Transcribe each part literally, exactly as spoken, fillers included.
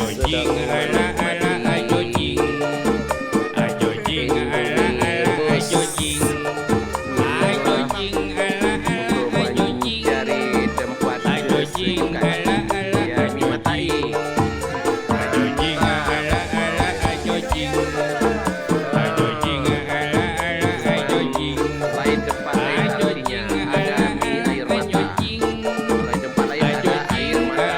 Jing ala ala ajo jing. Ajo jing ala ala ajo jing. Ajo jing ala ala ajo jing. Ajo jing ala ala ajo jing. Ajo jing ala ala ajo jing. Ajo jing ala ala ajo jing. Lain tempat lain artinya ada api air mata. Kalau di tempat lain ada air mata.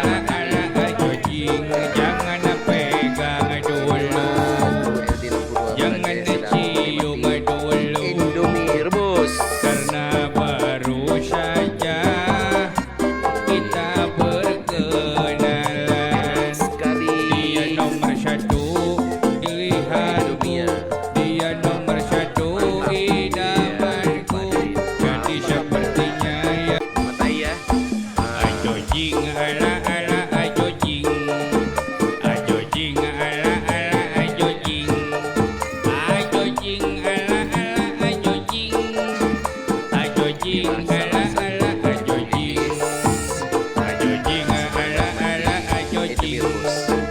Ajo jing, jangan pegang dulu. Jangan cium dulu. Indomie rebus. Karena baru saja kita berkenalan. Sekali. Dia nomor satu pilihanku. Dia nomor satu idamanku. Jadi sepertinya ya. Matai ya. Ajo jing ala ala ajo jing. Ajo jing ala ala ajo jing. Ajo jing ala ala ajo jing. Ajo jing ala ala ajo jing. Ajo jing ala ala ajo jing.